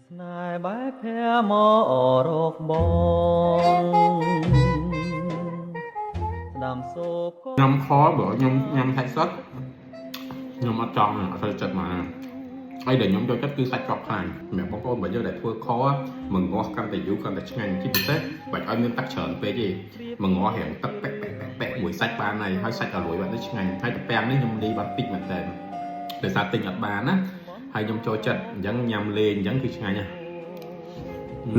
ស្នេហ៍បែកភែមករកបងស្ដាំសូបក៏ ញ៉ាំខបើខ្ញុំញ៉ាំសាច់សុទ្ធខ្ញុំអត់ចង់អត់សូវចិត្តមកហើយដែលខ្ញុំចូលចិត្តគឺសាច់ក្រប់ខ្លាញ់សម្រាប់បងប្អូនបើយើងដែលធ្វើខមងាស់កាន់តែយូរកាន់តែឆ្ងាញ់ជាពិសេសបាច់ឲ្យមានទឹកច្រើនពេកទេមងាស់រាងទឹកប៉ែកប៉ែកប៉ែកប៉ែកមួយសាច់បានហើយហើយសាច់ឲ្យលួយបាត់ទៅឆ្ងាញ់ហើយតាពាំងនេះខ្ញុំលីបានតិចមែនតើដោយសារទិញអត់បានណាហើយខ្ញុំចូលចិត្តអញ្ចឹងញ៉ាំលេងអញ្ចឹងគឺឆ្ងាញ់ណាស់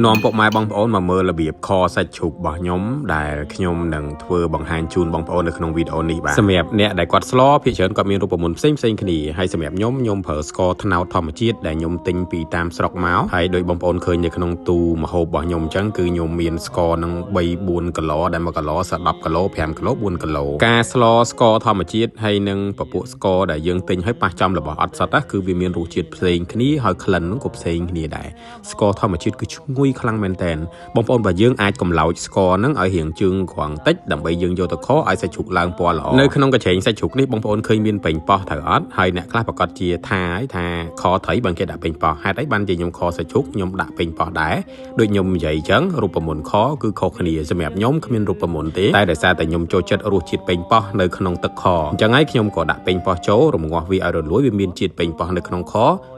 នាំពុកម៉ែបងប្អូនមកមើលរបៀបខសាច់ជ្រូករបស់ខ្ញុំដែលខ្ញុំនឹងធ្វើបង្ហាញជូនបងប្អូននៅក្នុងវីដេអូនេះបាទសម្រាប់អ្នកដែលគាត់ស្លភាគច្រើនគាត់មានរូបមន្តផ្សេងផ្សេងៗគ្នាហើយសម្រាប់ខ្ញុំខ្ញុំប្រើស្ករត្នោតធម្មជាតិដែលខ្ញុំទិញពីតាមស្រុកមកហើយដោយបងប្អូនឃើញនៅក្នុងទូម្ហូបរបស់ខ្ញុំអញ្ចឹងគឺខ្ញុំមានស្ករនឹង3 4គីឡូដែល1គីឡូស10គីឡូ5គីឡូ4គីឡូការស្លស្ករធម្មជាតិហើយនឹងពពួកស្ករដែលយើងទិញហើយប៉ះចំរបស់អត់សុទ្ធណាគឺវាមានរសជាតិផ្សេងគ្នាហើយក្លិននោះក៏ផ្សេងគ្នាដែរ ស្ករធម្មជាតិគឺឈ្ងុយខ្លាំងមែនតែនបងប្អូនបើយើងអាចកម្លោចស្ករហ្នឹងឲ្យរៀងជើងក្រងតិចដើម្បីយើងយកទៅខឲ្យសាច់ជ្រូកឡើងពណ៌ល្អនៅក្នុងកញ្ច្រែងសាច់ជ្រូកនេះបងប្អូនឃើញមានប៉េងប៉ោះត្រូវអត់ហើយអ្នកខ្លះប្រកាសជាថាហើយថាខត្រីបើគេដាក់ប៉េងប៉ោះហេតុអីបានជាខ្ញុំខសាច់ជ្រូកខ្ញុំដាក់ប៉េងប៉ោះដែរដូចខ្ញុំនិយាយអញ្ចឹងរូបមន្តខគឺខុសគ្នាសម្រាប់ខ្ញុំគ្មានរូបមន្តទេតែដោយសារតែខ្ញុំចូលចិត្តរសជាតិប៉េងប៉ោះនៅក្នុងទឹកខអញ្ចឹងហើយខ្ញុំក៏ដាក់ប៉េងប៉ោះចូលរំងាស់វាឲ្យរលួយវាមានជាតិប៉េងប៉ោះនៅក្នុងខ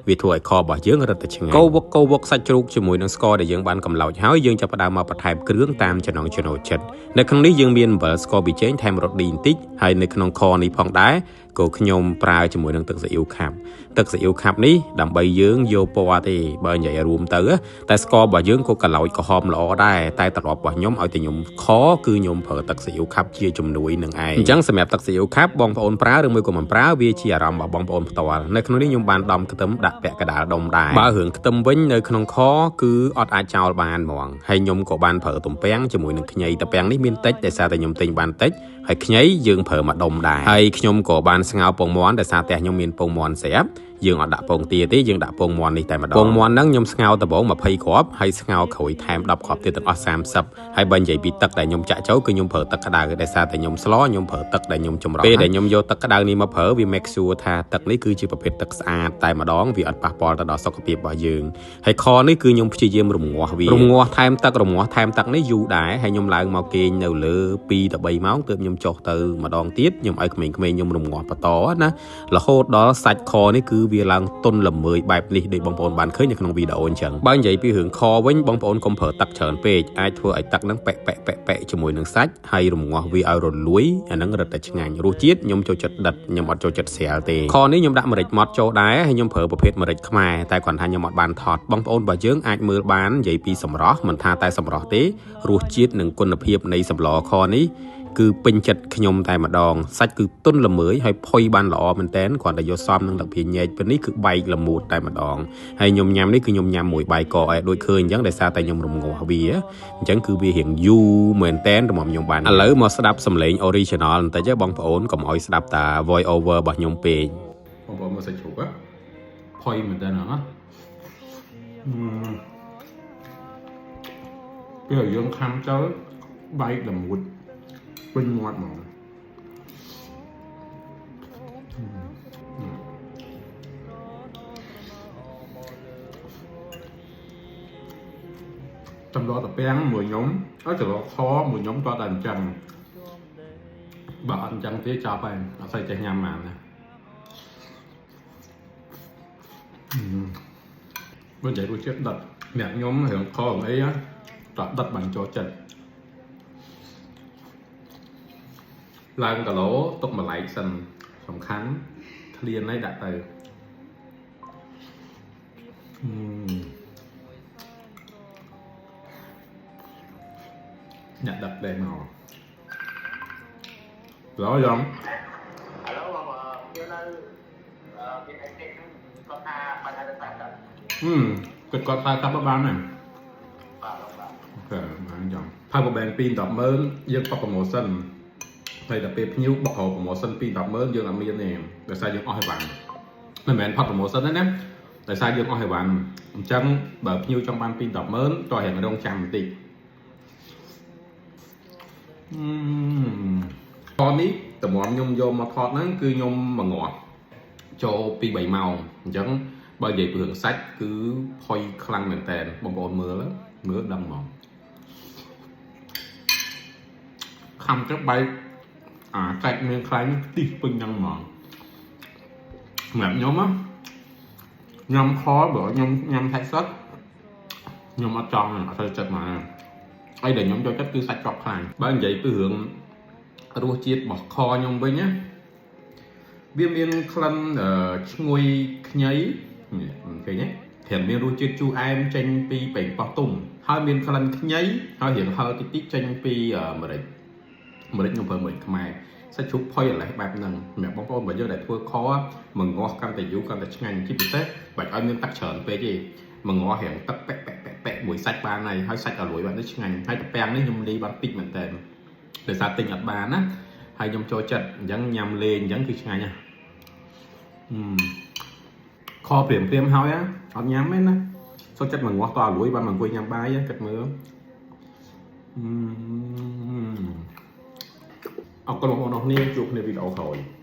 វាធ្វើឲ្យខរបស់យើងរឹតតែឆ្ងាញ់កូរវឹកកូរវឹកសាច់ជ្រូកជាមួយនឹងស្ករដែលយើងបានកម្លោចហើយយើងចាប់ផ្ដើមមកបន្ថែមគ្រឿងតាមចំណង់ចំណូលចិត្តនៅក្នុងនេះយើងមានអំបិលស្ករប៊ីចេងថែមរ៉ូឌីបន្តិចហើយនៅក្នុងខនេះផងដែរក៏ខ្ញុំប្រើជាមួយនឹងទឹកស៊ីអ៊ីវខាប់ទឹកស៊ីអ៊ីវខាប់នេះដើម្បីយើងយកពណ៌ទេបើនិយាយឲ្យរួមទៅតែស្កររបស់យើងក៏កឡោចក្រហមល្អដែរតែត្រឡប់របស់ខ្ញុំឲ្យតែខ្ញុំខគឺខ្ញុំប្រើទឹកស៊ីអ៊ីវខាប់ជាជំនួយនឹងឯងអញ្ចឹងសម្រាប់ទឹកស៊ីអ៊ីវខាប់បងប្អូនប្រើឬមួយក៏មិនប្រើវាជាអារម្មណ៍របស់បងប្អូនផ្ទាល់នៅក្នុងនេះខ្ញុំបានដំខ្ទឹមដាក់ពាក់កណ្ដាលដុំដែរបើរឿងខ្ទឹមវិញនៅក្នុងខគឺអត់អាចចោលបានហ្មងហើយខ្ញុំក៏បានប្រើទំពាំងជាមួយនឹងខ្ញីទំពាំងនេះមានតិចដោយសារតែខ្ញុំទិញបានតិចហើយខ្ញីយើងប្រើមួយដុំដែរហើយខ្ញុំក៏បានស្ងោរពងមាន់ដោយសារផ្ទះខ្ញុំមានពងមាន់ស្រាប់យើងអត់ដាក់ពងទាទេយើងដាក់ពងមាន់នេះតែម្ដងពងមាន់ហ្នឹងខ្ញុំស្ងោរដំបូង20គ្រាប់ហើយស្ងោរក្រោយថែម10គ្រាប់ទៀតទាំងអស់30ហើយបើនិយាយពីទឹកដែលខ្ញុំចាក់ចូលគឺខ្ញុំប្រើទឹកក្តៅដោយសារតែខ្ញុំស្លខ្ញុំប្រើទឹកដែលខ្ញុំចម្រោះពេលដែលខ្ញុំយកទឹកក្តៅនេះមកប្រើវា make sure ថាទឹកនេះគឺជាប្រភេទទឹកស្អាតតែម្ដងវាអត់ប៉ះពាល់ទៅដល់សុខភាពរបស់យើងហើយខនេះគឺខ្ញុំព្យាយាមរំងាស់វារំងាស់ថែមទឹករំងាស់ថែមទឹកនេះយូរដែរហើយខ្ញុំឡើងមកគេងនៅលើ2ទៅ3ម៉ោងទើបខ្ញុំចុះទៅម្ដងទៀតខ្ញុំឲ្យក្មេងៗខ្ញុំរំងាស់បន្តណារហូតដល់សាច់ខនេះគឺវាឡើងទន់ល្មើយបែបនេះដូចបងប្អូនបានឃើញនៅក្នុងវីដេអូអញ្ចឹងបើនិយាយពីរឿងខវិញបងប្អូនកុំប្រើទឹកច្រើនពេកអាចធ្វើឲ្យទឹកហ្នឹងប៉ែកប៉ែកប៉ែកប៉ែកជាមួយនឹងសាច់ហើយរំងាស់វាឲ្យរលួយអាហ្នឹងរឹតតែឆ្ងាញ់រសជាតិខ្ញុំចូលចិត្តដិតខ្ញុំអត់ចូលចិត្តស្រាលទេខនេះខ្ញុំដាក់ម្រេចម៉ដ្ឋចូលដែរហើយខ្ញុំប្រើប្រភេទម្រេចខ្មែរតែគ្រាន់ថាខ្ញុំអត់បានថតបងប្អូនបើយើងអាចមើលបាននិយាយពីសម្រស់មិនថាតែសម្រស់ទេរសជាតិនិងគុណភាពនៃសម្លខនេះគឺពេញចិត្តខ្ញុំតែម្ដងសាច់គឺទន់ល្មើយហើយផុយបានល្អមែនតើគ្រាន់តែយកសមនឹងលភាញែកពេលនេះគឺបែកល្មួតតែម្ដងហើយខ្ញុំញ៉ាំនេះគឺខ្ញុំញ៉ាំមួយបាយកឲ្យដូចឃើញអញ្ចឹងដោយសារតែខ្ញុំរំងាស់វាអញ្ចឹងគឺវារៀងយូរមែនតើតម្រាំខ្ញុំបានឥឡូវមកស្ដាប់សំឡេង original បន្តិចបងប្អូនកុំឲ្យស្ដាប់តា voice over របស់ខ្ញុំពេក បងប្អូនមើលសាច់ជ្រូកហ៎ផុយមែនតើណាអឺពេលយើងខាំចូលបែកល្មួតពេញមាត់ហ្មងតម្លតាពាំងមួយខ្ញុំឲ្យត្រឡខមួយខ្ញុំតតែអញ្ចឹងបើអត់អញ្ចឹងទេចប់ហើយអត់សូវចេះញ៉ាំបានណា បើនិយាយរសជាតិដិតអ្នកខ្ញុំរឿងខរឿងអីតដិតបានចូលចិត្តឡើងគីឡូទុកម្លែកសិនសំខាន់ឃ្លានហើយដាក់ទៅអឺអ្នកដឹកដែរមកឡយ៉ាង ឥឡូវបងយើងនៅមានអីទេគាត់ថាបានឲ្យតែ40 ហឹមគាត់គាត់ថាតាប់បានហ្នឹង បាទបាទ OK បានចឹង power bank 2 100000យើងបក promotion ហើយដល់ពេលភ្ញៀវបក promotion 2 100000យើងអត់មានទេដោយសារយើងអស់ឲ្យបានមិនមែនផុត promotion ទេណាដោយសារយើងអស់ឲ្យបានអញ្ចឹងបើភ្ញៀវចង់បាន2 100000តោះរៀងរងចាំបន្តិចអឺថតនេះតម្រាំខ្ញុំយកមកថតហ្នឹងគឺខ្ញុំមកងាស់ចូល2 3ម៉ោងអញ្ចឹង បើនិយាយពីរឿងសាច់គឺផុយខ្លាំងមែនតើបងប្អូនមើលមើលដឹងហ្មងខំទៅបែកអាសាច់មានខ្លាញ់ខ្ទិះពេញហ្នឹងហ្មងសម្រាប់ខ្ញុំណាញ៉ាំខបើខ្ញុំញ៉ាំសាច់សុទ្ធខ្ញុំអត់ចង់អត់សូវចិត្តមកអីដែលខ្ញុំចូលចិត្តគឺសាច់ក្រកខ្លាញ់បើនិយាយពីរឿងរសជាតិរបស់ខខ្ញុំវិញណាវាមានក្លិនឈ្ងុយខ្ញីនេះឃើញទេត្រាំមានរសជាតិជូរអែមចេញពីប៉េងប៉ោះទុំហើយមានក្លិនខ្ញីហើយរៀងហឹរតិចតិចចេញពីម្រេចម្រេចខ្ញុំប្រើម្រេចខ្មែរសាច់ជ្រូកផុយអាលេះបែបហ្នឹងសម្រាប់បងប្អូនបើយើងដែលធ្វើខមងាស់កាន់តែយូរកាន់តែឆ្ងាញ់ជាពិសេសបាច់ឲ្យមានទឹកច្រើនពេកទេមងាស់រៀងទឹកប៉ែកប៉ែកប៉ែកប៉ែកមួយសាច់បានហើយហើយសាច់ឲ្យលួយបែបនេះឆ្ងាញ់ហើយតាពាំងនេះខ្ញុំលីបានតិចមែនតើដោយសារទិញអត់បានណាហើយខ្ញុំចូលចិត្តអញ្ចឹងញ៉ាំលេងអញ្ចឹងគឺឆ្ងាញ់ណាស់អឺខព្រាមព្រាមហើយអត់ញ៉ាំទេណាសុខចិត្តមកងាស់តឲ្យលួយបានមកអង្គុយញ៉ាំបាយគិតមើលអឺអរគុណបងប្អូនអរគ្នាជួបគ្នាវីដេអូក្រោយ។